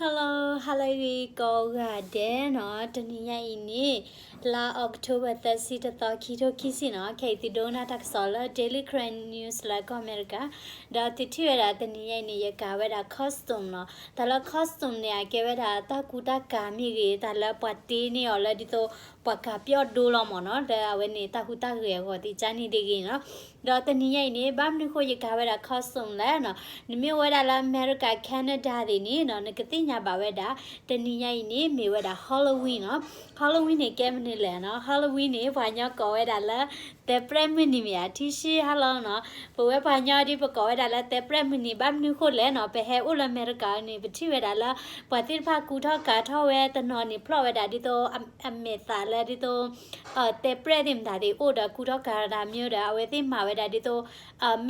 Hello, ဟါလၢအဂ့ၤကိးဂၤဒဲးနီၤ, တနံၤညါအံၤန့ၣ် လါ October သၢဆံတသီ ခံထိခံဆံနီၤ, ခဲအံၤသုဒိကနၣ်တၢ်ကစီၣ်လၢ Daily Karen News လၢကီၢ်အမဲရကၤ, ဒီးသုထံၣ်ဝဲဒၣ်တနံၤညါအံၤန့ၣ် ယကၤဝဲဒၣ် costume နီၤ, တၢ်လၢ costume န့ၣ် အကဲဝဲဒၣ်တၢ်ကူတၢ်ကၤမ့ၢ်ဂ့ၤ, တၢ်လၢပှၤတ့န့ၢ်အီၤလၢဒ်သိး ပှၤကၤပျီၣ်ဒိလီၤမ့ၢ်နီၤ, လၢအဝဲန့ၣ်တၢ်ဟူးတၢ်ဂဲၤအဂီၢ်သ့ၣ်ကန့ၣ်တဂ့ၤနီၤ. ဒီးတနံၤညါအံၤန့ၣ် ဘၣ်မနုၤဃိယကၤဝဲဒၣ် costume လဲၣ်နီၤ, နမ့ၢ်အိၣ်ဝဲဒၣ်လၢအမဲရကၤ Canada သ့ၣ်န့ၣ်နီၤ နကသ့ၣ်ညါဘၣ်ဝဲဒၣ်, တနံၤညါအံၤန့ၣ် မ့ၢ်ဝဲဒၣ် Halloween နီၤ. Halloween န့ၣ် ကဲမနုၤလဲၣ်နီၤ, Halloween န့ၣ် ပှၤကညီကိးဝဲဒၣ်လၢ သဲပြဲၣ်မုၢ်နံၤမ့ၢ်ဧါ, ထံဆံဟါလီၤနီၤ. ပဝဲပှၤကညီဒ်ပကိးဝဲဒၣ်လၢသဲပြဲၣ်မုၢ်နံၤ ဘၣ်မနုၤဃိလဲၣ်နီၤ, ပဟဲအိၣ်လၢအမဲရကၤန့ၣ် ပထံၣ်ဝဲဒၣ်လၢ ပှၤသ့ၣ်တဖၣ်ကူထီၣ်ကၤထီၣ်ဝဲတနီၤန့ၣ် ဖျီၣ်ဝဲဒၣ်ဒ်သိး အမဲာ်သးလၢဒ်သိး သဲပြဲၣ်သ့ၣ်မတၤသ့ၣ်အိၣ်ဒီးကူထီၣ်ကၤတၢ်မ့ၢ်ဒီး အဝဲသ့ၣ်မၤဝဲဒၣ်ဒ်သိး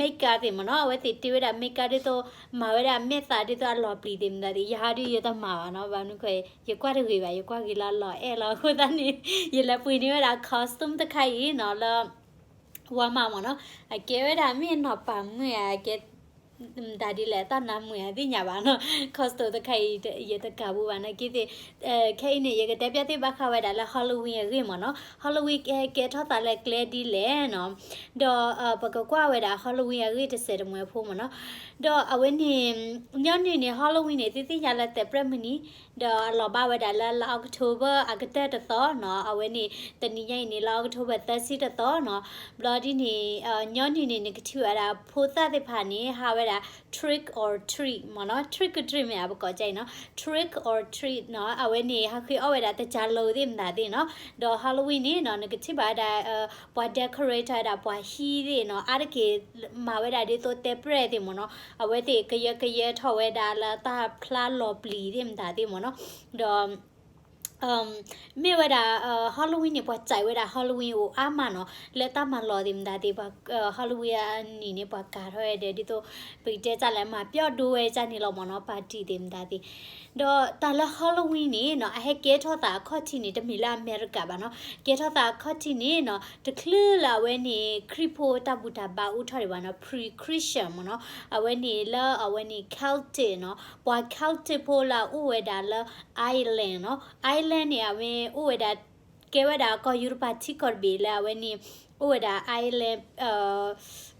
makeup သ့ၣ်မ့ၢ်နီၤ, အဝဲသ့ၣ်တ့ဝဲဒၣ် makeup ဒ်သိး မၤဝဲဒၣ်မဲာ်သးဒ်သိးအလီၤပျံၤသ့ၣ်မတၤသ့ၣ်, ယဟါဒုးယတမၤဘၣ်နီၤ, ဘၣ်မနုၤဃိ ယကွၢ်တဂ့ၤဘၣ်, ယကွၢ်ဂ့ၤလၢအလီၤအဲၣ်လီၤ, အဃိသတးန့ၣ် ယလဲၤပှ့ၤန့ၢ်ဝဲဒၣ် costume တခါအံၤနီၤ လၢ Walmart မ့ၢ်နီၤ, အကဲဝဲဒၣ်မ့ၢ်နီၤပၤမုၢ်ဧါ, ကဲ မတၤဒ်လဲၣ် တၢ်နါမုၢ်ဧါ သ့ၣ်ညါဘၣ်နီၤ, costume တခါအံၤ ယတကၤဘူးဘၣ်နာ်က့သ့ၣ်, ခဲအံၤန့ၣ် ယကတဲပျၢ်သ့ၣ်ဘၣ်ဃးဝဲဒၣ်လၢ Halloween အဂ့ၢ်မ့ၢ်နီၤ, Halloween ကဲ ကဲထီၣ်သးလၢကျဲဒ်လဲၣ်နီၤ, ဒီးပကကွၢ်ဝဲဒၣ် Halloween အဂ့ၢ်တစဲးတမှဲၤဖိမ့ၢ်နီၤ, ဒီးအဝဲန့ၣ် ညီနုၢ်န့ၣ် Halloween န့ၣ် သုသ့ၣ်ညါလၢသဲပြဲၣ်မုၢ်နံၤ, ဒီးအလီၤဘၣ်ဝဲဒၣ်လၢလါ October အကတၢၢ်တသီနီၤ, အဝဲန့ၣ် တနံၤညါအံၤန့ၣ် လါ October သၢဆံတသီနီၤ, ဘျီဒ်န့ၣ် ညီနုၢ်န့ၣ် နကထံၣ်ဝဲဒၣ်ဖိသၣ်သ့ၣ်တဖၣ်န့ၣ် ဟးဝဲဒၣ် trick or treat မ့ၢ်နီၤ, trick or treat မ့ၢ်ဧါ ပကိးကါအံၤနီၤ, trick or treat နီၤ, အဝဲန့ၣ် ဟးဃ့အီၣ်ဝဲဒၣ်တကၤလိၤသ့ၣ်မတၤသ့ၣ်နီၤ, ဒီး Halloween န့ၣ်နီၤ နကထံၣ်ဘၣ်ဝဲဒၣ် ပှၤ decorate ဝဲဒၣ်ပှၤဟံၣ်သ့ၣ်နီၤ, အါတက့ၢ်မၤဝဲဒၣ်ဒ်သိးသဲပြဲၣ်သ့ၣ်မ့ၢ်နီၤ, အဝဲသ့ၣ်ကယၢကယဲထီၣ်ဝဲဒၣ်လၢတၢ်ဖျါလီၤပျံၤသ့ၣ်မတၤသ့ၣ်မ့ၢ်နီၤ, ဒီး မ့ၢ်ဝဲဒၣ် Halloween န့ၣ် ပှၤစံးဝဲဒၣ် Halloween အိၣ်အါမးနီၤ, လၢတၢ်မၤလီၤသ့ၣ်မတၤသ့ၣ် ပှၤ Halloween အနံၤန့ၣ် ပှၤကၤထီၣ်ဝဲဒၣ်ဒ်သိး ပကတဲတၢ်လဲၣ် မၤပျီၣ်ဒိဝဲဒၣ်န့ၣ်လီၤမ့ၢ်နီၤ, party သ့ၣ်မတၤသ့ၣ်, ဒီးတၢ်လၢ Halloween န့ၣ်နီၤ အဟဲကဲထီၣ်သးအခီၣ်ထံးန့ၣ် တမ့ၢ်လၢအမဲရကၤဘၣ်နီၤ, ကဲထီၣ်သးအခီၣ်ထံးန့ၣ်နီၤ တချုးလၢအဝဲန့ၣ် ခရံာ်ဖိတၢ်ဘူၣ်တၢ်ဘါအိၣ်ထီၣ်ဒံးဘၣ်နီၤ, pre-Christian မ့ၢ်နီၤ, အဝဲန့ၣ်လၢအဝဲန့ၣ် Celtic နီၤ, ပှၤ Celtic ဖိလၢအအိၣ်ဝဲဒၣ်လၢ Ireland နီၤ, Ireland န့ၣ် အဝဲအိၣ်ဝဲဒၣ် ကဲဝဲဒၣ်ကီၢ်ယူရပၤထံကီၢ်တဘ့ၣ်လၢအဝဲန့ၣ် အိၣ်ဝဲဒၣ် Ireland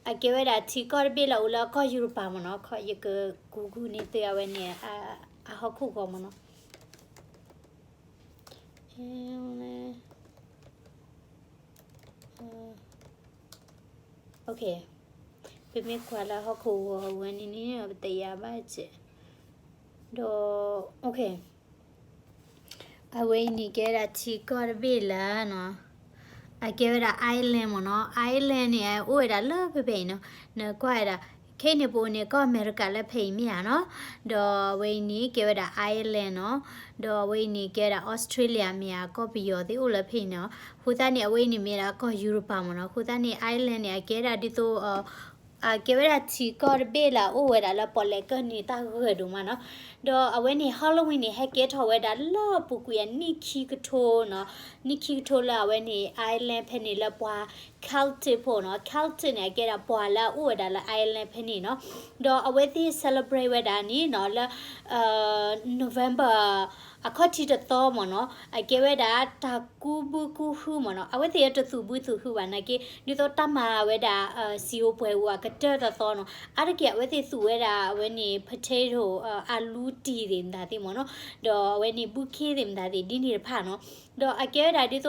အကဲဝဲဒၣ်ထံကီၢ်တဘ့ၣ်လၢအအိၣ်လၢကီၢ်ယူရပၤမ့ၢ်နီၤ, ယက Google န့ၢ်သုအဝဲန့ၣ် အဟီၣ်ခိၣ်ဂီၢ်မ့ၢ်နီၤ, ပမ့ၢ်ကွၢ်လၢဟီၣ်ခိၣ်ဂီၤဝဲန့ၣ်န့ၣ် ပတယၤဘၣ်စဲး, ဒီး အဝဲအံၤန့ၣ်ကဲဝဲဒၣ်ထံကီၢ်တဘ့ၣ်လၢနီၤ, အကဲဝဲဒၣ် Ireland မ့ၢ်နီၤ, Ireland န့ၣ် အအိၣ်ဝဲဒၣ်လၢဖဲဖဲအံၤနီၤ, နကွၢ်ဝဲဒၣ် ခဲအံၤန့ၣ် ပအိၣ်န့ၣ်ကီၢ်အမဲရကၤလၢဖဲအံၤမ့ၢ်ဧါနီၤ, ဒီးအဝဲအံၤန့ၣ်ကဲဝဲဒၣ် Ireland နီၤ, ဒီးအဝဲအံၤန့ၣ်ကဲဝဲဒၣ် Australia မ့ၢ်ဧါ, ကီၢ်ပယီၤသ့ၣ်အိၣ်လၢဖဲအံၤနီၤ, အဃိသတးန့ၣ် အဝဲအံၤန့ၣ်မ့ၢ်ဒၣ်ကီၢ်ယူရပၤမ့ၢ်နီၤ, အဃိသတးန့ၣ် Ireland န့ၣ် အကဲဒၣ်ဒ်သိး အကဲဝဲဒၣ်ထံကီၢ်တဘ့ၣ်လၢအအိၣ်ဝဲဒၣ်လၢပီၣ်လဲၣ်ကၢၢ်န့ၣ်တၢ်ဂၢၢ်ဒိၣ်မးနီၤ, ဒီးအဝဲန့ၣ် Halloween န့ၣ် ဟဲကဲထီၣ်ဝဲဒၣ်လၢအပူၤကွံာ်အနံၣ်ခံကထိနီၤ, နံၣ်ခံကထိလၢအဝဲန့ၣ် Ireland ဖဲန့ၣ်လၢပှၤ Celtic ဖိနီၤ, Celtic န့ၣ် အကဲဒၣ်ပှၤလၢအအိၣ်ဝဲဒၣ်လၢ Ireland ဖဲန့ၣ်နီၤ, ဒီးအဝဲသ့ၣ် celebrate ဝဲဒၣ်န့ၣ်နီၤ လၢ November အခီၣ်ထံးတသီမ့ၢ်နီၤ, အကဲဝဲဒၣ်တၢ်ကူဘူကူဟုမ့ၢ်နီၤ, အဝဲသ့ၣ်တသူၣ်ဘုသူၣ်ဟုဘၣ်နာ်က့ ဒ်သိးတၢ်မၤဝဲဒၣ် စံာ်ဧိၤပှဲၤဧိၤအကတၢၢ်တသီနီၤ, အါတက့ၢ်အဝဲသ့ၣ်သူၣ်ဝဲဒၣ်အဝဲန့ၣ် potato အလူတံၢ်သ့ၣ်မတၤသ့ၣ်မ့ၢ်နီၤ, ဒီးအဝဲန့ၣ် ဘုခ့သ့ၣ်မတၤသ့ၣ် ဒ်န့ၣ်တဖၣ်နီၤ, ဒီးအကဲဝဲဒၣ်ဒ်သိး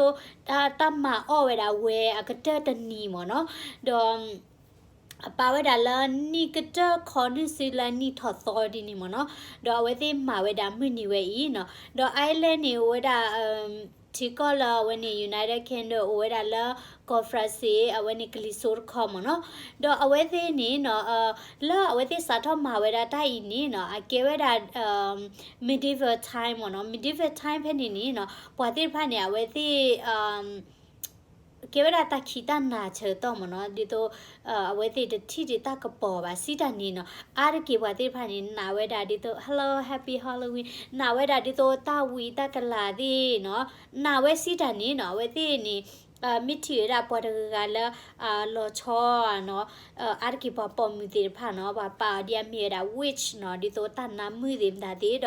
တၢ်မၤအီၣ်ဝဲဒၣ်ဝဲအကတၢၢ်တနံၤမ့ၢ်နီၤ, ဒီး အပာ်ဝဲဒၣ်လၢနံၣ်ကတၢၢ်ခီနုာ်စုလၢနံၣ်ထီၣ်သီဒ်န့ၣ်မ့ၢ်နီၤ, ဒီးအဝဲသ့ၣ်မၤဝဲဒၣ်မုၢ်နံၤဝဲအံၤနီၤ, ဒီး Ireland န့ၣ် အိၣ်ဝဲဒၣ် ထံကီၢ်လၢအဝဲန့ၣ် United Kingdom အိၣ်ဝဲဒၣ်လၢကီၢ် France အဝဲန့ၣ်ကလံၤစိးတခီမ့ၢ်နီၤ, ဒီးအဝဲသ့ၣ်န့ၣ်နီၤ လၢအဝဲသ့ၣ်စးထီၣ်မၤဝဲဒၣ်တၢ်အံၤန့ၣ်နီၤ အကဲဝဲဒၣ် medieval time မ့ၢ်နီၤ, medieval time ဖဲန့ၣ်န့ၣ်နီၤ ပှၤသ့ၣ်တဖၣ်န့ၣ် အဝဲသ့ၣ် ကဲဝဲဒၣ်တၢ်ခံးတၢ်နၤဆၢကတီၢ်မ့ၢ်နီၤ, ဒ်သိး အဝဲသ့ၣ်တထံၣ်ဒံးတၢ်ကပီၤဘၣ် စံးတၢ်န့ၣ်နီၤ, အါတက့ၢ်ပှၤသ့ၣ်တဖၣ်န့ၣ် နာ်ဝဲဒၣ်ဒ်သိး Hello, Happy Halloween, နာ်ဝဲဒၣ်ဒ်သိးတၢ်ဝံၤတၢ်ကလၤသ့ၣ်နီၤ, နာ်ဝဲစံးတၢ်န့ၣ်နီၤ, အဝဲသ့ၣ်န့ၣ် မ့ၢ်ထံၣ်ဝဲဒၣ်ပှၤတဂၤဂၤလၢ လီၤဆီနီၤ, အါတက့ၢ်ပှၤပိာ်မုၣ်သ့ၣ်တဖၣ်နီၤ, ပှၤပာ်အီၤဒ်အမ့ၢ်ဝဲဒၣ် witch နီၤ, ဒ်သိးတၢ်နါမုၣ်သ့ၣ်မတၤသ့ၣ်ဒီး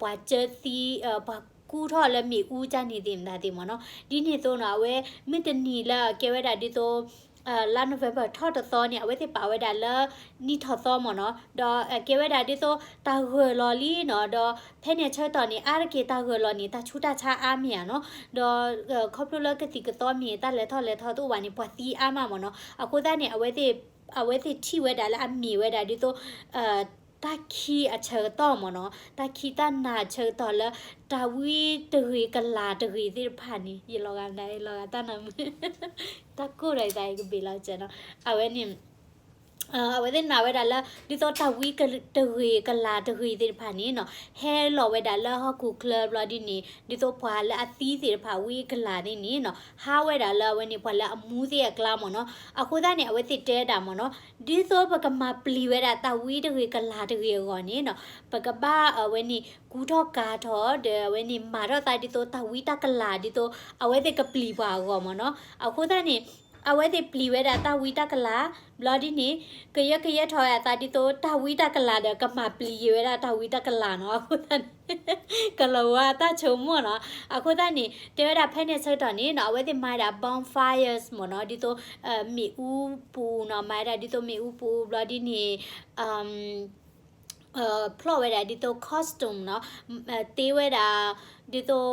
ပှၤကၢသံ ပှၤကူထီၣ်လၢမ့ၣ်အူကၢ်န့ၣ်သ့ၣ်မတၤသ့ၣ်မ့ၢ်နီၤ. ဒ်န့ၣ်အသိးနီၤ အဝဲမုၢ်တနံၤလၢကဲဝဲဒၣ်ဒ်သိး လါ November ထီၣ်တသီန့ၣ် အဝဲသ့ၣ်ပာ်ဝဲဒၣ်လၢ နံၣ်ထီၣ်သီမ့ၢ်နီၤ, ဒီးကဲဝဲဒၣ်ဒ်သိးတၢ်ဂၢၢ်လီၤလံနီၤ, ဒီးဖဲန့ၣ်အဆၢကတီၢ်န့ၣ် အါတက့ၢ်တၢ်ဂၢၢ်လီၤန့ၣ် တၢ်ဆူးတၢ်ဆါအါမ့ၢ်ဧါနီၤ, ဒီးခီဖျိလၢကသံၣ်ကသီမ့ၢ်တၢ်လဲၤထီၣ်လဲၤထီတအိၣ်ဘၣ်န့ၣ် ပှၤသံအါမးမ့ၢ်နီၤ. အဃိသတးန့ၣ် အဝဲသ့ၣ်ထံၣ်ဝဲဒၣ်လၢအမ့ၢ်ဝဲဒၣ်ဒ်သိး တၢ်ခံအဆၢကတီၢ်မ့ၢ်နီၤ, တၢ်ခံတၢ်နၤအဆၢကတီၢ်လၢ တၢ်ဝံတဂ့ၤကလၤတဂ့ၤသ့ၣ်တဖၣ်န့ၣ် ယလီၤဂာ်မတၤ ယလီၤဂာ်တၢ်နါမုၣ် တၢ်ကိၢ်ဒီးယသး ယကဘ့ၣ်လီၤကဲနီၤ. အဝဲန့ၣ် အဝဲသ့ၣ်နာ်ဝဲဒၣ်လၢ ဒ်သိးတၢ်ဝံတဂ့ၤကလၤတဂ့ၤသ့ၣ်တဖၣ်န့ၣ်နီၤ ဟဲလီၤဝဲဒၣ်လၢဟီၣ်ခိၣ်ချၢဘျီဒ်န့ၣ် ဒ်သိးပှၤလၢအသံသ့ၣ်တဖၣ်ဝံကလၤန့ၣ်န့ၣ်နီၤ ဟးဝဲဒၣ်လၢအဝဲန့ၣ် ပှၤလၢအမူသ့ၣ်အကျါမ့ၢ်နီၤ. အဃိသတးန့ၣ် အဝဲသ့ၣ်တဲဒၣ်မ့ၢ်နီၤ ဒ်သိးပကမၤပျံၤဝဲဒၣ်တၢ်ဝံတဂ့ၤကလၤတဂ့ၤအဂီၢ်န့ၣ်နီၤ ပကဘၣ်အဝဲန့ၣ် ကူထီၣ်ကၤထီၣ် ဒီးအဝဲန့ၣ် မၤထီၣ်သးဒ်သိးတၢ်ဝံတၢ်ကလၤဒ်သိး အဝဲသ့ၣ်ကပျံၤပှၤအဂီၢ်မ့ၢ်နီၤ. အဃိသတးန့ၣ် အဝဲသ့ၣ်ပျံၤဝဲဒၣ်တၢ်ဝံတၢ်ကလၤ ဘျီဒ်န့ၣ် ကယၢကယဲထီၣ်ဝဲအသးဒ်သိး တၢ်ဝံတၢ်ကလၤဒီး ကမၤပျံၤဝဲဒၣ်တၢ်ဝံတၢ်ကလၤနီၤ. အဃိသတးန့ၣ် ကလီၤဝါတၢ်ဆိကမိၣ်နီၤ. အဃိသတးန့ၣ် တဲဝဲဒၣ်ဖဲန့ၣ်ဆၢကတီၢ်န့ၣ်နီၤ အဝဲသ့ၣ်မၤဝဲဒၣ် bonfires မ့ၢ်နီၤ ဒ်သိး မ့ၣ်အူပူၤနီၤ မၤဝဲဒၣ်ဒ်သိးမ့ၣ်အူပူၤ ဘျီဒ်န့ၣ် ဖျီၣ်ဝဲဒၣ်ဒ်သိး costume နီၤ တ့ဝဲဒၣ် ဒ်သိး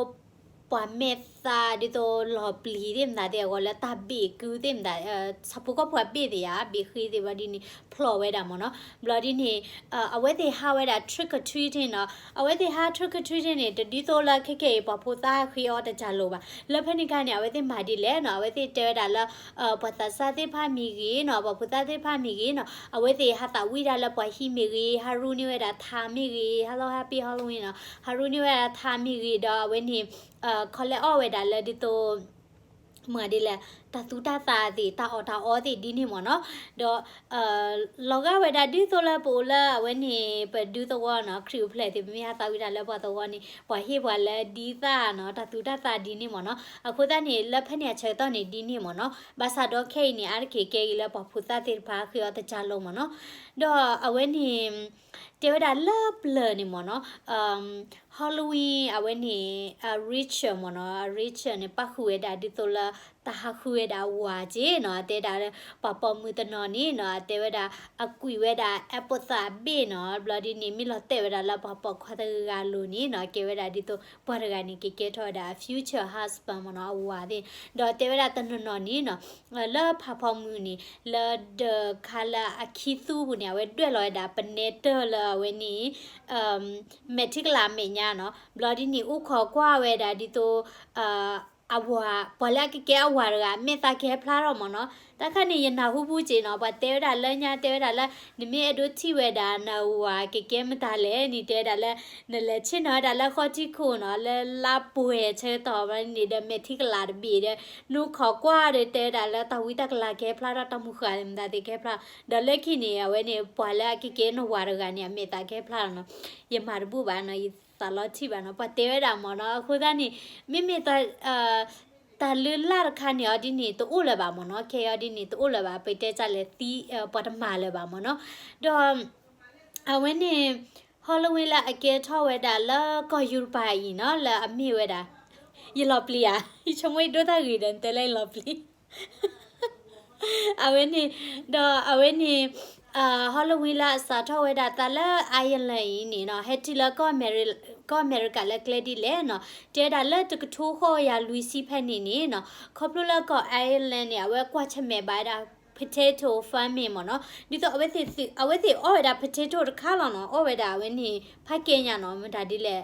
ပှၤမဲာ်သၣ် ဒ်သိးလီၤပျံၤသ့ၣ်မတၤသ့ၣ်အဂီၢ်လၢတၢ်ဘ့ၣ်ကုသ့ၣ်မတၤ ဆၣ်ဖိကီၢ်ဖိဘ့ၣ်သ့ၣ်ဧါ ဘ့ၣ်ဃ့သ့ၣ်ဘျီဒ်န့ၣ် ဖျီၣ်ဝဲဒၣ်မ့ၢ်နီၤ. ဘျီဒ်န့ၣ် အဝဲသ့ၣ်ဟးဝဲဒၣ် trick or treating နီၤ အဝဲသ့ၣ်ဟး trick or treating န့ၣ် တဒ်သိးလၢခဲကနံၣ်အံၤ ပှၤဖိသၣ်ဃ့အီၣ်တၢ်ကၢလိၤဘၣ်. လၢဖဲန့ၣ်ခါန့ၣ် အဝဲသ့ၣ်မၤဒ်လဲၣ်နီၤ အဝဲသ့ၣ်တဲဝဲဒၣ်လၢ ပှၤသးစၢ်သ့ၣ်တဖၣ်မ့ၢ်ဂ့ၤနီၤ ပှၤဖိသၣ်သ့ၣ်တဖၣ်မ့ၢ်ဂ့ၤနီၤ အဝဲသ့ၣ်ဟးသးဝံၣ်တၢ်လၢပှၤဟံၣ်မ့ၢ်ဂ့ၤ ဟးရူန့ၢ်ဝဲဒၣ်ထါမ့ၢ်ဂ့ၤ Hello Happy Halloween နီၤ ဟးရူန့ၢ်ဝဲဒၣ်ထါမ့ၢ်ဂ့ၤ ဒီးအဝဲန့ၣ် ခီလဲအီၣ်ဝဲဒၣ်လၢဒ်သိး မၤဒ်လဲၣ် တၢ်သူတၢ်သးသ့ၣ် တၢ်အီၣ်တၢ်အီသ့ၣ်ဒ်န့ၣ်မ့ၢ်နီၤ. ဒီး လီၤဂာ်ဝဲဒၣ်ဒ်သိးလၢပအိၣ်လၢအဝဲန့ၣ် ပဒူသဝီနီၤ ခရံာ်အိၣ်ဖျဲၣ်သ့ၣ် ပမ့ၢ်ဟးသးဝံၣ်တၢ်လၢပှၤသဝီန့ၣ် ပှၤဟ့ၣ်ပှၤလၢဒ်သၣ်နီၤ တၢ်သူတၢ်သးဒ်န့ၣ်မ့ၢ်နီၤ. အဃိသတးန့ၣ် လၢဖဲန့ၣ်အဆၢကတီၢ်န့ၣ်ဒ်န့ၣ်မ့ၢ်နီၤ. ဘၣ်ဆၣ်ဒီးခဲအံၤန့ၣ် အါတက့ၢ်ကဲဂ့ၤလၢပှၤဖိသၣ်သ့ၣ်တဖၣ်ဃ့အီၣ်တၢ်ကၢလိၤမ့ၢ်နီၤ. ဒီးအဝဲန့ၣ် တဲဝဲဒၣ်လၢပျၢၤန့ၣ်မ့ၢ်နီၤ Halloween အဝဲန့ၣ် အ ritual မ့ၢ်နီၤ အ ritual န့ၣ် ပၣ်ဃုာ်ဝဲဒၣ်ဒ်သိးလၢ တၢ်ဟးဃုဝဲဒၣ်အဝၤက့နီၤ တဲဒၣ်လၢ ပှၤပိာ်မုၣ်တနီၤန့ၣ်နီၤ တဲဝဲဒၣ် အကွံာ်ဝဲဒၣ် apple သၣ်အဘ့ၣ်နီၤ ဘျီဒ်န့ၣ် မ့ၢ်လီၤတဲာ်ဝဲဒၣ်လၢပှၤပိာ်ခွါတဂၤဂၤလိၤန့ၣ်နီၤ ကဲဝဲဒၣ်ဒ်သိး ပှၤတဂၤန့ၣ် ကကဲထီၣ်ဝဲဒၣ် future husband မ့ၢ်နီၤ အဝၤသ့ၣ် ဒီးတဲဝဲဒၣ်တနီၤနီၤန့ၣ်နီၤ လၢဖးဖီမုၢ်န့ၣ် လၢဒၢးခါလၢအခံသူပူၤန့ၣ် အဝဲဒွဲၣ်လီၤဝဲဒၣ် ပနဲတၢၢ်လၢအဝဲန့ၣ် မဲာ်ထံကလၤအမဲာ်ညါနီၤ ဘျီဒ်န့ၣ် အိၣ်ခိးကွၢ်ဝဲဒၣ်ဒ်သိး အဝၤ ပှၤလၢအကကဲအဝၤတဂၤ အမဲာ်သၣ်ကဟဲဖျါထီၣ်မ့ၢ်နီၤ. တၢ်ခါန့ၣ် ယနၢ်ဟူပူၤက့နီၤ ပှၤတဲဝဲဒၣ်လၢညါတဲဝဲဒၣ်လၢ နမ့ၢ်အဲၣ်ဒိးထံၣ်ဝဲဒၣ်နဝၤကကဲမတၤလဲၣ်န့ၣ် တဲဝဲဒၣ်လၢ နလဲၤဆ့ၣ်နီၤဝဲဒၣ်လၢဃီထံခိၣ်နီၤ လၢလါပှဲၤဆၢကတီၢ်န့ၣ်ဒီး မဲာ်ထံကလၤတဘ့ၣ်ဒီး နအိၣ်ခိးကွၢ်ဒီးတဲဝဲဒၣ်လၢတၢ်ဝံတၢ်ကလၤကဟဲဖျါထီၣ် တၢ်မုၢ်ဃၢ်မတၤသ့ၣ်ကဟဲဖျါ ဒီးလၢခံန့ၣ် အဝဲန့ၣ် ပှၤလၢအကကဲနဝၤတဂၤန့ၣ် အမဲာ်သၣ်ကဟဲဖျါလီၤနီၤ. ယမၤတဘူၣ်ဘၣ်နီၤ ယသးလီထံၣ်ဘၣ်နီၤ ပှၤတဲဝဲဒၣ်မ့ၢ်နီၤ. အဃိသတးန့ၣ် မ့မ့ၢ် တၢ်လုၢ်လၢ်တခါန့ၣ်အီၤဒ်န့ၣ် တအိၣ်လၢၤဘၣ်မ့ၢ်နီၤ. ခဲအံၤအီၤဒ်န့ၣ် တအိၣ်လၢၤဘၣ် ပတဲတၢ်လဲၣ်သံ ပှၤတမၤလၢၤဘၣ်မ့ၢ်နီၤ. ဒီး အဝဲန့ၣ် Halloween လၢအကဲထီၣ်ဝဲဒၣ်လၢကီၢ်ယူရပၤအံၤနီၤ လၢအမ့ၢ်ဝဲဒၣ် ယလီၤပျံၤဧါ ယဆိကမိၣ်ယဒိၣ်တၢ်ဂ့ၤဒီးနတဲလၢယလီၤပျံၤ အဝဲန့ၣ် ဒီးအဝဲန့ၣ် Halloween လၢအစးထီၣ်ဝဲဒၣ်သးလၢ Ireland အံၤန့ၣ်နီၤ ဟဲတုၤလၢ ကီၢ်အမဲရကၤလၢကျဲဒ်လဲၣ်နီၤ တဲဝဲဒၣ်လၢတကထိဃိးကယၤလွံၢ်ဆံဖဲန့ၣ်န့ၣ်နီၤ ခီဖျိလၢကီၢ် Ireland န့ၣ် အဝဲကွၢ်ဆၢၣ်မဲာ်ဘၣ်ဝဲဒၣ် potato farming မ့ၢ်နီၤ ဒ်သိးအဝဲသ့ၣ်အီၣ်ဝဲဒၣ် potato တခါလီၤနီၤ အီၣ်ဝဲဒၣ်အဝဲန့ၣ် ဖးကဲညါနီၤ မတၤဒ်လဲၣ်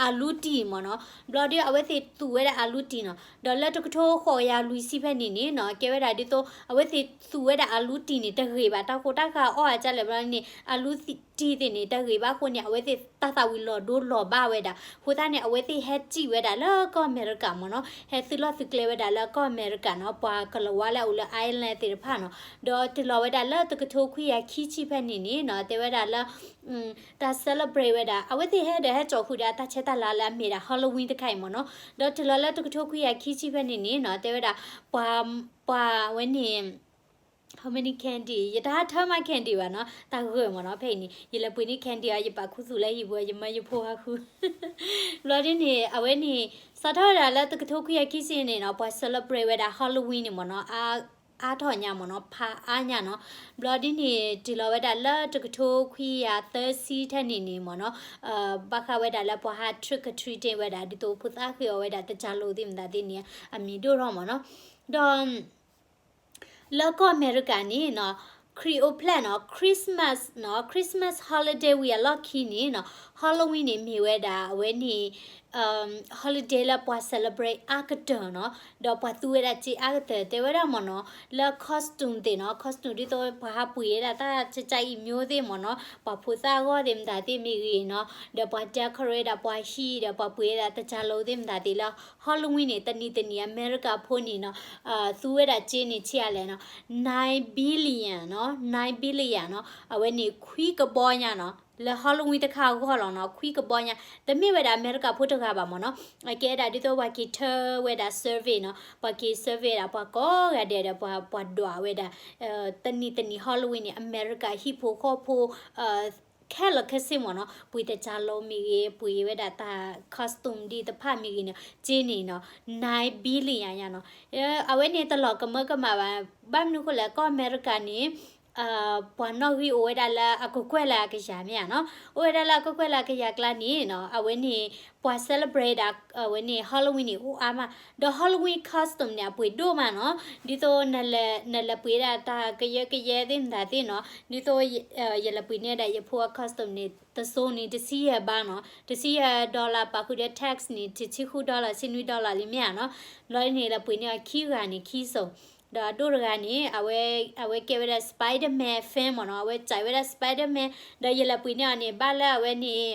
အလူတံၢ်မ့ၢ်နီၤ ဘျီဒီးအဝဲသ့ၣ်သူၣ်ဝဲဒၣ်အလူတံၢ်နီၤ ဒီးလၢတကထိဃိးကယၤလွံၢ်ဆံဖဲန့ၣ်န့ၣ်နီၤ ကဲဝဲဒၣ်ဒ်သိး အဝဲသ့ၣ်သူၣ်ဝဲဒၣ်အလူတံၢ်န့ၣ် တဂ့ၤဘၣ် တၢ်ဃိတၢ်ဃၢ်အီၣ်အါကလဲၣ်ဘျီန့ၣ် အလူတံၢ်သ့ၣ်န့ၣ် တဂ့ၤဘၣ်အဃိန့ၣ် အဝဲသ့ၣ်တၢ်သၣ်ဝံၤလီၤဒိလီၤဘၣ်ဝဲဒၣ် အဃိသတးန့ၣ် အဝဲသ့ၣ်ဟဲစံၣ်ဝဲဒၣ်လၢကီၢ်အမဲရကၤမ့ၢ်နီၤ ဟဲသုးလီၢ်သုးကျဲဝဲဒၣ်လၢကီၢ်အမဲရကၤနီၤ ပှၤကလီၤဝါလၢအအိၣ်လၢ Ireland သ့ၣ်တဖၣ်နီၤ ဒီးတုၤလီၤဝဲဒၣ်လၢတကထိခွံကယၤခံဆံဖဲန့ၣ်န့ၣ်နီၤ တဲဝဲဒၣ်လၢ တၢ် celebrate ဝဲဒၣ် အဝဲသ့ၣ်ဟဲဒီးဟဲ ဃုာ်ဒီးတၢ်ဆဲးတၢ်လၤလၢအမ့ၢ်ဒၣ် Halloween တခါအံၤမ့ၢ်နီၤ. ဒီးတုၤလီၤလၢတကထိခွံကယၤခံဆံဖဲန့ၣ်န့ၣ်နီၤ တဲဝဲဒၣ် ပှၤ ပှၤဝဲန့ၣ် how many candy ယတဟးထၢမး candy ဘၣ်နီၤ တၢ်ဂၢၢ်မ့ၢ်နီၤ ဖဲအံၤန့ၣ် ယလဲၤပှ့ၤန့ၢ် candy အီၤ ယပာ်ခူသူၣ်လၢဟံၣ်ပူၤ ယမၢယဖိဟးဃု ဘျီဒ်န့ၣ် အဝဲန့ၣ် စးထီၣ်ဝဲဒၣ်လၢတကထိခွံကယၤခံဆံန့ၣ်နီၤ ပှၤ celebrate ဝဲဒၣ် Halloween န့ၣ်မ့ၢ်နီၤ အါထီၣ်ညါမ့ၢ်နီၤ ဖးအါညါနီၤ. ဘျီဒ်န့ၣ် တုၤလီၤဝဲဒၣ်လၢတကထိခွံကယၤသၢဆံထဲန့ၣ်န့ၣ်မ့ၢ်နီၤ ဘၣ်ဃးဝဲဒၣ်လၢပှၤဟး trick or treating ဝဲဒၣ် ဒ်သိးဖိသၣ်ဃ့အီၤဝဲဒၣ်တၢ်လီၢ်သ့ၣ်မတၤသ့ၣ်န့ၣ် အမံၤဒိၣ်ထီၣ်မ့ၢ်နီၤ. ဒီး လၢကီၢ်အမဲရကၤန့ၣ်နီၤ ခရံာ်အိၣ်ဖျဲၣ်နီၤ Christmas နီၤ Christmas holiday ဝံၤအလီၢ်ခံန့ၣ်နီၤ Halloween န့ၣ်မ့ၢ်ဝဲဒၣ်အဝဲန့ၣ် holiday လၢပှၤ celebrate အါကတၢၢ်နီၤ ဒီးပှၤသူဝဲဒၣ်စ့အါကတၢၢ် တဲဝဲဒၣ်မ့ၢ်နီၤ လၢ costume သ့ၣ်နီၤ costume ဒ်သိးပှၤဟးပှ့ၤဝဲဒၣ်တၢ်ကကအံၤမျိုးသ့ၣ်မ့ၢ်နီၤ ပှၤဖိသၣ်အဂီၢ်သ့ၣ်မတၤသ့ၣ်မ့ၢ်ဂ့ၤနီၤ ဒီးပှၤ decorate ဒၣ်ပှၤဟံၣ်ဒီးပှၤပှ့ၤဝဲဒၣ်တၢ်လီၢ်သ့ၣ်မတၤသ့ၣ်လၢ Halloween န့ၣ် တနံၤတနံၤအမဲရကၤဖိန့ၣ်နီၤ သူဝဲဒၣ်စ့န့ၣ်ဆံးအါလဲၣ်နီၤ nine billion နီၤ nine billion နီၤ အဝဲန့ၣ်ခွံကဘီညါနီၤ လၢ Halloween တခါအဂီၢ်လီၤနီၤ ခွံကဘီညါ တမ့ၢ်ဝဲဒၣ်အမဲရကၤဖိတဂၤဘၣ်မ့ၢ်နီၤ အကဲဒၣ်ဒ်သိးပှၤက့ၤထၢဝဲဒၣ် survey နီၤ ပှၤက့ၤ survey ဒၣ်ပှၤကိးဂၤဒဲးဒီးပှၤ ပှၤဒွးဝဲဒၣ် တနံၤတနံၤ Halloween န့ၣ် အမဲရကၤဟံၣ်ဖိဃီဖိ ခဲလၢာ်ခဲဆ့မ့ၢ်နီၤ ပှ့ၤတၢ်လီၢ်မ့ၢ်ဂ့ၤ ပှ့ၤဝဲဒၣ်တၢ် costume ဒ်တဖၣ်မ့ၢ်ဂ့ၤန့ၣ် စ့န့ၣ်နီၤ nine billion ညါနီၤ အဝဲန့ၣ်တလီၤကမၢကမၣ်ဘၣ် ဘၣ်မနုၤဃိလဲၣ် ကီၢ်အမဲရကၤန့ၣ် ပှၤနီၣ်ဂံၢ်အိၣ်ဝဲဒၣ်လၢအကကွဲၢ်လၢအကယၤမ့ၢ်ဧါနီၤ အိၣ်ဝဲဒၣ်လၢအကကွဲၢ်လၢအကယၤကျါန့ၣ်နီၤ အဝဲန့ၣ် ပှၤ celebrate ဒၣ် အဝဲန့ၣ် Halloween န့ၣ် အိၣ်အါမး ဒီး Halloween costume န့ၣ် အပှ့ၤဒိၣ်မးနီၤ ဒ်သိး နလဲၤပှ့ၤဒၣ်တၢ်ကယၢကယဲသ့ၣ်မတၤသ့ၣ်နီၤ ဒ်သိး ယလဲၤပှ့ၤန့ၢ်ဒၣ်ယဖိအ costume န့ၣ် တစိၤန့ၣ် တဆံယဲၢ်ဘးနီၤ တဆံယဲၢ် dollar ပာ်ဃုာ်ဒီး tax န့ၣ် တဆံဃု dollar ဆံနွံ dollar လံမ့ၢ်ဧါနီၤ ဘျီန့ၣ် လဲၤပှ့ၤန့ၢ်အီၤခံဂၤန့ၣ် ခံစိၤ ဒီးအဒိၣ်တဂၤန့ၣ် အဝဲကဲဝဲဒၣ် Spider-Man fan မ့ၢ်နီၤ အဝဲစဲးဝဲဒၣ် Spider-Man ဒီးယလဲၤပှ့ၤန့ၢ်အီၤန့ၣ် ဘၣ်လၢအဝဲန့ၣ်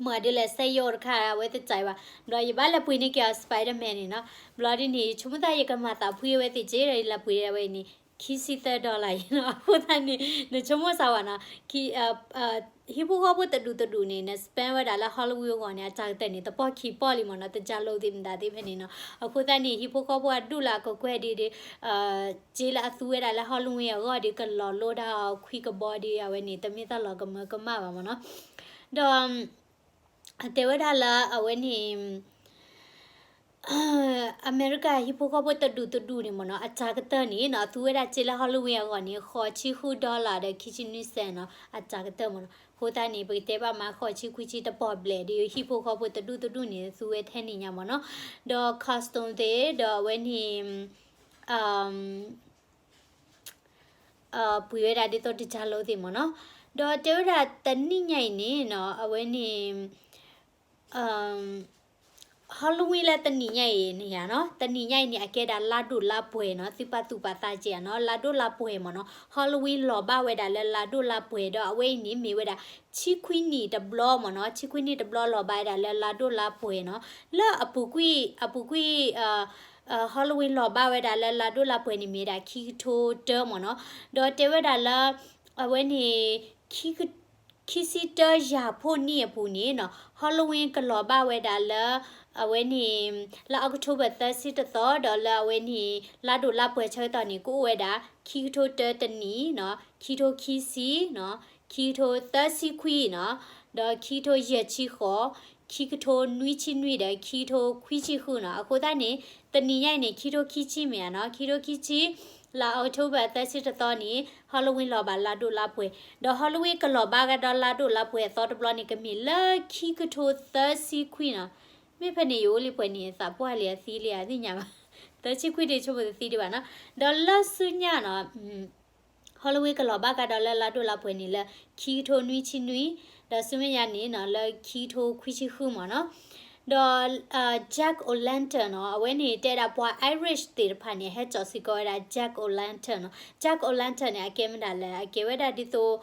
မ့ၢ်ဒ်လဲၣ် စဲယိတခါ အဝဲတစဲးဘၣ် ဘျီယဘၣ်လဲၤပှ့ၤန့ၢ်က့ၤအီၤ Spider-Man န့ၣ်နီၤ ဘျီဒ်န့ၣ် ယဆိကမိၣ်သးယကမၤသးဖှံအဝဲသ့ၣ်က့ ဒီးယလဲၤပှ့ၤအဝဲန့ၣ် ခံဆံသၢ dollar အံၤနီၤ အဃိသတးန့ၣ် နဆိကမိၣ်စၢ်ဝဲနီၤ ဟံၣ်ဖိဃီဖိတဒူၣ်တဒူၣ်န့ၣ် န spend ဝဲဒၣ်လၢ Halloween အဂီၢ်န့ၣ် အတၢ်ကတၢၢ်န့ၣ် တပီၢ်ခံပီၢ်လံမ့ၢ်နီၤ တၢ်လီၢ်သ့ၣ်မတၤသ့ၣ်ဖဲန့ၣ်နီၤ အဃိသတးန့ၣ် ဟံၣ်ဖိဃီဖိအဒူၣ်လၢအကကွဲၢ်ဒ်ဒီး စ့လၢအသူဝဲဒၣ်လၢ Halloween အဂီၢ်ဒီး ကလီၤလိဒၣ်အီၤခွံကဘီဒီး အဝဲန့ၣ် တမ့ၢ်တၢ်လီၤကမၢကမၣ်ဘၣ်မ့ၢ်နီၤ ဒီး တဲဝဲဒၣ်လၢအဝဲန့ၣ် အမဲရကၤဟံၣ်ဖိဃီဖိတဒူၣ်တဒူၣ်န့ၣ်မ့ၢ်နီၤ အတၢ်ကတၢၢ်န့ၣ်နီၤ အသူဝဲဒၣ်စ့လၢ Halloween အဂီၢ်န့ၣ် ဃိးဆံဃု dollar ဒီးခံဆံနွံစဲးနီၤ အတၢ်ကတၢၢ်မ့ၢ်နီၤ အဃိသတးန့ၣ် ပကတဲဘၣ်မး ဃိးဆံခွံဆံတပီၢ်ဘျဲၣ်ဒီး ဟံၣ်ဖိဃီဖိတဒူၣ်တဒူၣ်န့ၣ် သူဝဲထဲန့ၣ်ညါမ့ၢ်နီၤ ဒီး costume သ့ၣ် ဒီးအဝဲန့ၣ် ပှ့ၤဝဲဒၣ်ဒ်သိးတၢ်လီၢ်သ့ၣ်မ့ၢ်နီၤ ဒီးတဲဝဲဒၣ်တနံၣ်ညါအံၤန့ၣ်နီၤ အဝဲန့ၣ် Halloween လၢတနံၣ်ညါအံၤန့ၣ်ယါနီၤ တနံၣ်ညါအံၤန့ၣ် အကဲဒၣ်လါဒိၣ်လါပှဲၤနီၤ သုပာ်သူၣ်ပာ်သးက့ၤဧါနီၤ လါဒိၣ်လါပှဲၤမ့ၢ်နီၤ Halloween လီၤဘၣ်ဝဲဒၣ်လၢလါဒိၣ်လါပှဲၤ ဒီးအဝဲအံၤန့ၣ်မ့ၢ်ဝဲဒၣ် ဆံခွံနံၣ်တဘျီမ့ၢ်နီၤ ဆံခွံနံၣ်တဘျီလီၤဘၣ်ဝဲဒၣ်လၢလါဒိၣ်လါပှဲၤနီၤ လၢအပူၤကွံာ် အပူၤကွံာ် Halloween လီၤဘၣ်ဝဲဒၣ်လၢလါဒိၣ်လါပှဲၤန့ၣ်မ့ၢ်ဒၣ်ခံကထိတၢမ့ၢ်နီၤ ဒီးတဲဝဲဒၣ်လၢ အဝဲန့ၣ် ခံဆံတၢယၤဖှိၣ်နံၣ်အပူၤန့ၣ်နီၤ Halloween ကလီၤဘၣ်ဝဲဒၣ်လၢ အဝဲန့ၣ် လၢ October သၢဆံတသီ ဒီးလၢအဝဲန့ၣ် လါဒိၣ်လါပှဲၤဆၢကတီၢ်န့ၣ် ကအိၣ်ဝဲဒၣ် ခံကထိတၢတနံၣ်နီၤ ခံကထိခံဆံနီၤ ခံကထိသၢဆံခွံနီၤ ဒီးခံကထိယဲၢ်ဆံဃိး ခံကထိနွံဆံနွံဒီးခံကထိခွံဆံဃုနီၤ အဃိသတးန့ၣ် တနံၤညါအံၤန့ၣ် ခံကထိခံဆံမ့ၢ်ဧါနီၤ ခံကထိခံဆံ လါ October သၢဆံတသီန့ၣ် Halloween လီၤဘၣ်လါဒိၣ်လါပှဲၤ ဒီး Halloween ကလီၤဘၣ်ကဒီးလါဒိၣ်လါပှဲၤအသီတဘျီန့ၣ် ကမ့ၢ်လၢခံကထိသၢဆံခွံနီၤ မ့ၢ်ဖဲန့ၣ် ယအိၣ်လံပှဲၤန့ၣ် သးပှၢ်လံအသံလံအသ့ၣ်ညါဘၣ် သၢဆံခွံဒ်ဆိကမိၣ်တသံဒံးဘၣ်နီၤ ဒီးလၢဆူညါနီၤ Halloween ကလီၤဘၣ်ကဒီးလၢလါဒိၣ်လါပှဲၤန့ၣ်လၢ ခံကထိနွံဆံနွံ ဒီးဆူမဲာ်ညါန့ၣ်နီၤ လၢခံကထိခွံဆံဃုမ့ၢ်နီၤ ဒီး Jack O'Lantern နီၤ အဝဲန့ၣ်တဲဒၣ်ပှၤ Irish သ့ၣ်တဖၣ်န့ၣ် ဟဲစိာ်စ့ၢ်ကီးဝဲဒၣ် Jack O'Lantern နီၤ Jack O'Lantern န့ၣ် အကဲမတၤလဲၣ် အကဲဝဲဒၣ်ဒ်သိး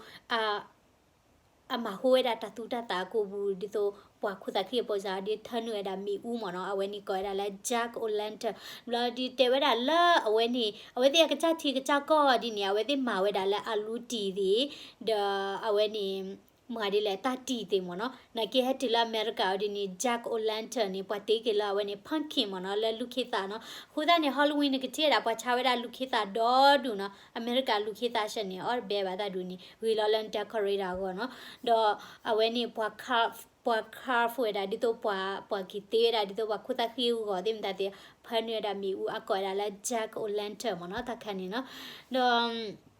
အမၤဟူဝဲဒၣ်တၢ်သူတၢ်သၣ်အကိာ်ပူၤ ဒ်သိးပှၤခိၣ်သၣ်ခံအပူၤစ့ၢ် ဒ်ထၢနုာ်ဝဲဒၣ်မ့ၣ်အူမ့ၢ်နီၤ အဝဲန့ၣ်ကိးဝဲဒၣ်လၢ Jack O'Lantern ဘျီဒ်တဲဝဲဒၣ်လၢအဝဲန့ၣ် အဝဲသ့ၣ်အကစၢ်ထံကစၢ်ကီၢ်ဒ်န့ၣ် အဝဲသ့ၣ်မၤဝဲဒၣ်လၢအလူတံၢ်သ့ၣ် ဒီးအဝဲန့ၣ် မၤဒ်လဲၣ် တၢ်တံာ်သ့ၣ်မ့ၢ်နီၤ, နာ်က့ဟဲတုၤလၢအမဲရကၤအီၤဒ်န့ၣ် jack o' lantern န့ၣ် ပှၤတ့က့ၤလၢအဝဲန့ၣ် pumpkin မ့ၢ်နီၤ, လၢလူၤခ့သၣ်နီၤ. အဃိသတးန့ၣ် Halloween နကထံၣ်ဝဲဒၣ် ပှၤဆါဝဲဒၣ်လူၤခ့သၣ်ဒီဒူၣ်နီၤ, အမဲရကၤလူၤခ့သၣ်ဆဲန့ၣ် အီၣ်တဘဲဘၣ်တၢ်ဒူၣ်န့ၣ် ဂ့ၤလီၤလၢ decorate အဂီၢ်နီၤ. ဒီးအဝဲန့ၣ် ပှၤ carve ပှၤ carve ဝဲဒၣ် ဒ်သိးပှၤ ပှၤက့ၤတ့ဝဲဒၣ် ဒ်သိးပှၤခိၣ်သၣ်ဃံအဂီၢ်သ့ၣ်မတၤသ့ၣ် ဖၢနုာ်ဝဲဒၣ်မ့ၣ်အူအကိးဝဲဒၣ်လၢ jack o' lantern မ့ၢ်နီၤ, တၢ်ခါန့ၣ်နီၤ. ဒီး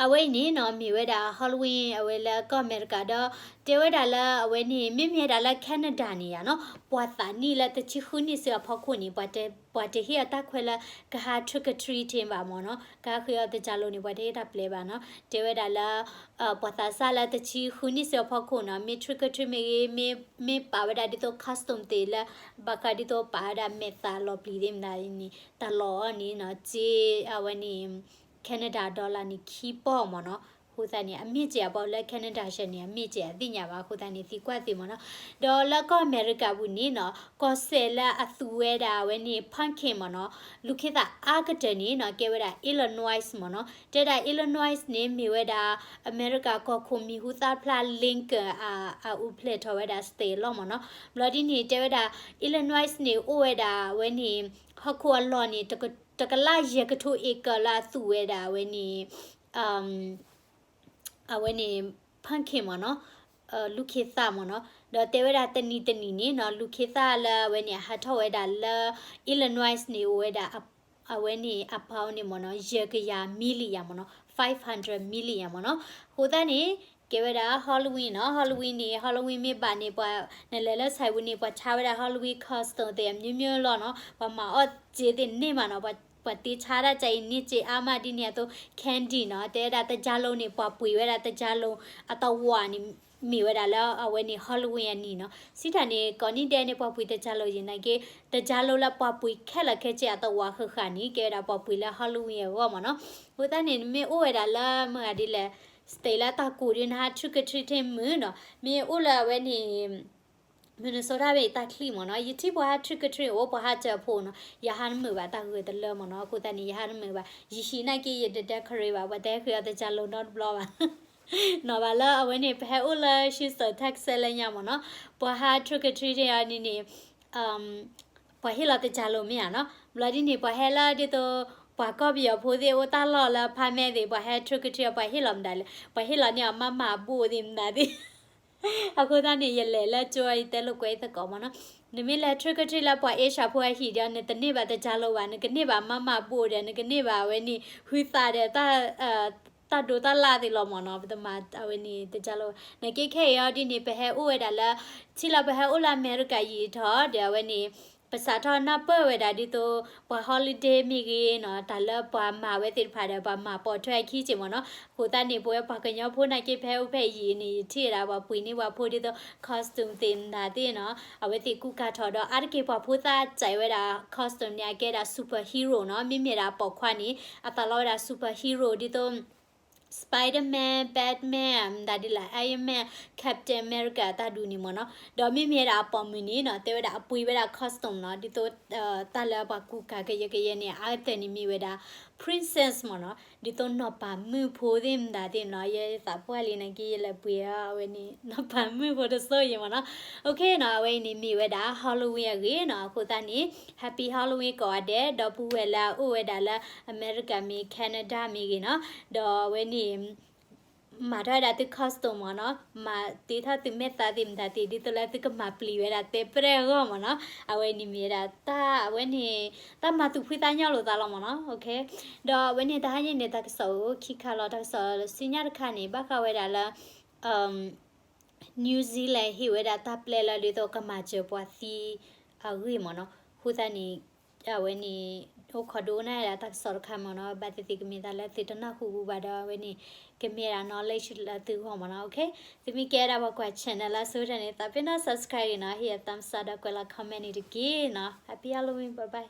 အဝဲအံၤန့ၣ်နီၤ မ့ၢ်ဝဲဒၣ် Halloween အဝဲလၢကီၢ်အမဲရကၤဒီး တဲဝဲဒၣ်လၢအဝဲန့ၣ် မ့မ့ၢ်ဝဲဒၣ်လၢ Canada န့ၣ်ယါနီၤ, ပှၤသးနံၣ်လၢတဆံဃုနံၣ်စ့အဖီခိၣ်န့ၣ် ပှၤတဟ့ၣ်အတၢ်ခွဲးလၢကဟး trick or treating ဘၣ်မ့ၢ်နီၤ, ကဟးဃ့အီၤတကၢလိၤန့ၣ် ပှၤတဟ့ၣ်တၢ်ပျဲဘၣ်နီၤ. တဲဝဲဒၣ်လၢ ပှၤသးစၢ်လၢတဆံဃုနံၣ်စ့အဖီခိၣ်နီၤ မ့ၢ် trick or treat မ့ၢ်ဂ့ၤ မ့ၢ်ပာ်ဝဲဒၣ်ဒ်သိး costume သ့ၣ်လၢ ဘၣ်ဃးဒ်သိးပာ်ဝဲဒၣ်မဲာ်သၣ်လီၤပျံၤသ့ၣ်မတၤန့ၣ် တၢ်လီၢ်အီၤန့ၣ်နီၤ စ့အဝဲန့ၣ် Canada dollar န့ၣ် ခံပီၢ်မ့ၢ်နီၤ. အဃိသတးန့ၣ် အမ့ၢ်စ့ၢ်အပှၤလၢ Canada ဆဲန့ၣ် အမ့ၢ်စ့ၢ်အသ့ၣ်ညါဘၣ် အဃိသတးန့ၣ် သံကွၢ်သ့မ့ၢ်နီၤ. ဒီးလၢကီၢ်အမဲရကၤပူၤန့ၣ်နီၤ ကီၢ်စဲၣ်လၢအသူဝဲဒၣ်အဝဲန့ၣ် pumpkin မ့ၢ်နီၤ လူၤခ့သၣ်အါကတၢၢ်န့ၣ်နီၤ ကဲဝဲဒၣ် Illinois မ့ၢ်နီၤ. တဲဒၣ် Illinois န့ၣ် မ့ၢ်ဝဲဒၣ် အမဲရကၤကီၢ်ခိၣ်မံၤဟူသၣ်ဖျါ Lincoln အ အအိၣ်ဖျဲၣ်ထီၣ်ဝဲဒၣ် state လီၤမ့ၢ်နီၤ. ဘျီဒ်န့ၣ် တဲဝဲဒၣ် Illinois န့ၣ် အိၣ်ဝဲဒၣ်အဝဲန့ၣ် ဟီၣ်ခိၣ်အလီၢ်န့ၣ် တကလးယဲၢ်ကထိ acre လၢအသူဝဲဒၣ်အဝဲန့ၣ် အဝဲန့ၣ် pumpkin မ့ၢ်နီၤ လူၤခ့သၣ်မ့ၢ်နီၤ. ဒီးတဲဝဲဒၣ်တနံၤတနံၤန့ၣ်နီၤ လူၤခ့သၣ်လၢအဝဲန့ၣ် အဟးထီၣ်ဝဲဒၣ်လၢ Illinois န့ၣ် အိၣ်ဝဲဒၣ် အဝဲန့ၣ် အပီန့ၣ်မ့ၢ်နီၤ ယဲၢ်ကယၤ million မ့ၢ်နီၤ five hundred million မ့ၢ်နီၤ. အဃိသတးန့ၣ် ကဲဝဲဒၣ် Halloween နီၤ Halloween န့ၣ် Halloween မ့ၢ်ဘၣ်န့ၣ် ပှၤ နလဲၤလၢ site ပူၤန့ၣ် ပှၤဆါဝဲဒၣ် Halloween costume သ့ၣ် အမျိုးမျိုး လီၤနီၤ ပှၤမၤအီၣ်စ့သ့ၣ်န့ၢ်မးနီၤ ပှၤတ့ဆါဒၣ်ကၢအံၤန့ၢ်စ့အါမးဒ်န့ၣ်အသိး candy နီၤ တဲဝဲဒၣ်တကၢလိၤန့ၣ် ပှၤပှ့ၤဝဲဒၣ်တကၢလိၤ အသဝီန့ၣ် မ့ၢ်ဝဲဒၣ်လၢအဝဲန့ၣ် Halloween အနံၤနီၤ. စံးတၢ်န့ၣ် ကိးနံၣ်ဒဲးန့ၣ် ပှၤပှ့ၤတကၢလိၤယဲၢ်နာ်က့ တကၢလိၤလၢပှၤပှ့ၤခဲလၢာ်ခဲဆ့အသဝီဃၣ်ဃၣ်န့ၣ် ကဲဝဲဒၣ်ပှၤပှ့ၤလၢ Halloween အဂီၢ်မ့ၢ်နီၤ. အဃိသတးန့ၣ် မ့ၢ်အိၣ်ဝဲဒၣ်လၢမတၤဒ်လဲၣ် state လၢတၢ်ကိၢ်ဒ်နဟး trick or treating မုာ်နီၤ မ့ၢ်အိၣ်လၢအဝဲန့ၣ် Minnesota ဘ့ၣ်တၢ်ချံမ့ၢ်နီၤ ယထံၣ်ပှၤဟး trick or treat အိၣ်ပှၤဟးစၢၤဖိနီၤ ယဟးတမုာ်ဘၣ်တၢ်ဂ့ၢ်တလၢမ့ၢ်နီၤ. အဃိသတးန့ၣ် ယဟးတမုာ်ဘၣ် ယဟံးနာ်က့ ယတ decorate ဘၣ် ပှၤတဟဲဃ့အီၤတကၢလိၤနီတဘျီဘၣ် နီၤဘၣ်လၢအဝဲန့ၣ် ပဟဲအိၣ်လၢ Houston Texas လၢညါမ့ၢ်နီၤ ပှၤဟး trick or treating အီၤန့ၣ်န့ၣ် ပှၤဟ့ၣ်လီၤတကၢလိၤမ့ၢ်ဧါနီၤ ဘျီဒ်န့ၣ် ပှၤဟဲလၢဒ်သိး ပှၤကီၢ်ပယီၤဖိသ့ၣ်အိၣ်တၢ်လီၢ်လၢ apartment သ့ၣ် ပှၤဟဲ trick or treat အီၤ ပှၤဟ့ၣ်လီၤမတၤလဲၣ် ပှၤဟ့ၣ်လီၤန့ၢ်အီၤ မးမၤဘိၣ်သ့ၣ်မတၤသ့ၣ် အဃိသတးန့ၣ် ယလဲၤလၢကၠိအံၤတဲလိာ်ကွဲသကိးမ့ၢ်နီၤ နမ့ၢ်လဲၤ trick or treat လၢပှၤ Asia ဖိအဟံၣ်ဒီး နတန့ၢ်ဘၣ်တကၢလိၤဘၣ် နကန့ၢ်ဘၣ် မးမၤဘိၣ်ဒီး နကန့ၢ်ဘၣ်အဝဲန့ၣ် ဟုသးဒီး တၢ်ဒိးတၢ်လၢ်သ့ၣ်လီၤမ့ၢ်နီၤ ပတမၤအဝဲန့ၣ်တကၢလိၤ နာ်က့ခဲအံၤအီၤဒ်န့ၣ် ပဟဲအိၣ်ဝဲဒၣ်လၢ ထံၣ်လၢပဟဲအိၣ်လၢအမဲရကၤယံာ်ထီၣ်ဒီးအဝဲန့ၣ် ပစးထီၣ်နၢ်ပၢၢ်ဝဲဒၣ်ဒ်သိး ပှၤ holiday မ့ၢ်ဂ့ၤနီၤ တၢ်လၢပှၤမၤဝဲသ့ၣ်တဖၣ်ဒီး ပှၤမၤပိာ်ထွဲအခံက့ၢ်မ့ၢ်နီၤ အဃိသတးန့ၣ် ပဝဲပှၤကညီဖိနာ်က့ ပဟဲအိၣ်ဖဲအံၤန့ၣ် ယထံၣ်ဝဲဒၣ်ပှၤပှ့ၤန့ၢ်ပှၤဖိဒ်သိး costume သ့ၣ်မတၤသ့ၣ်နီၤ အဝဲသ့ၣ်ကူၣ်ကၤထီၣ်ဒီး အါတက့ၢ်ပှၤဖိသၣ်စံးဝဲဒၣ် costume န့ၣ် အကဲဒၣ် superhero နီၤ မ့မ့ၢ်ဒၣ်ပိာ်ခွါန့ၣ် အသးလီဝဲဒၣ် superhero ဒ်သိး Spider-Man, Batman မတၤဒ်လဲၣ် Iron Man, Captain America တၢ်ဒူၣ်န့ၣ်မ့ၢ်နီၤ ဒီးမ့မ့ၢ်ဝဲဒၣ်အပိာ်မုၣ်န့ၣ်နီၤ တဲဝဲဒၣ်အပှ့ၤဝဲဒၣ် costume နီၤ ဒ်သိး တၢ်လၢပှၤကူၣ်ကၤကယဲကယဲန့ၣ် အါတက့ၢ်န့ၣ်မ့ၢ်ဝဲဒၣ် princess မ့ၢ်နီၤ ဒ်သိးနီၢ်ပၤမုၣ်ဖိသ့ၣ်မတၤသ့ၣ်နီၤ ယသးပှၢ်လံနာ်က့ ယလဲၤပှ့ၤအီၤအဝဲန့ၣ် နီၢ်ပၤမုၣ်ဖိတစိၢ်အံၤမ့ၢ်နီၤ OK နီၤ အဝဲအံၤန့ၣ်မ့ၢ်ဝဲဒၣ် Halloween အဂ့ၢ်နီၤ အဃိသတးန့ၣ် Happy Halloween ကိးဂၤဒဲး ဒီပုၢ်ဝဲၢ်လၢအအိၣ်ဝဲဒၣ်လၢ အမဲရကၤမ့ၢ် Canada မ့ၢ်ဂ့ၤနီၤ ဒီးအဝဲန့ၣ် မၤထီၣ်ဝဲဒၣ်သု costume မ့ၢ်နီၤ မၤတ့ထီၣ်သုမဲာ်သးသ့ၣ်မတၤသ့ၣ် ဒ်သိးလၢသုကမၤပျံၤဝဲဒၣ်တဲပရဲၣ်အဂီၢ်မ့ၢ်နီၤ အဝဲန့ၣ်မ့ၢ်ဝဲဒၣ်တၢ်အဝဲန့ၣ် တၢ်မၤသူၣ်ဖှံသးညီလိာ်သးလီၤမ့ၢ်နီၤ OK ဒီးအဝဲန့ၣ်တဟါညါန့ၣ် တၢ်ကစီၣ်အိၣ်ခံခါလီၤ တၢ်ကစီၣ်ဆူညါတခါန့ၣ် ဘၣ်ဃးဝဲဒၣ်လၢ New Zealand ဟ့ၣ်ဝဲဒၣ်တၢ်ပျဲလၢဒ်သိးကမၤစၢၤပှၤသံ အဂ့ၢ်မ့ၢ်နီၤ အဃိသတးန့ၣ် အဝဲန့ၣ် အိၣ်ခိးဒိကနၣ်ဝဲဒၣ်တၢ်ကစီၣ်တခါမ့ၢ်နီၤ ဘၣ်သ့ၣ်သ့ၣ်ကမ့ၢ်တၢ်လၢသုတနၢ်ဟူဘူးဘၣ်ဒီး အဝဲန့ၣ် ကမ့ၢ်ဒၣ် knowledge လၢသုဂီၢ်မ့ၢ်နီၤ OK သုမ့ၢ်ကဲဒၣ်ပှၤကွၢ် channel လၢအဆိကတၢၢ်န့ၣ် သးပ့ၤနီၣ် subscribe ဂ့ၤနီၤ ဟ့ၣ်ယၤ thumbs up ဒီးကွဲးလီၤ comment န့ၣ်တက့ၢ်နီၤ Happy Halloween bye bye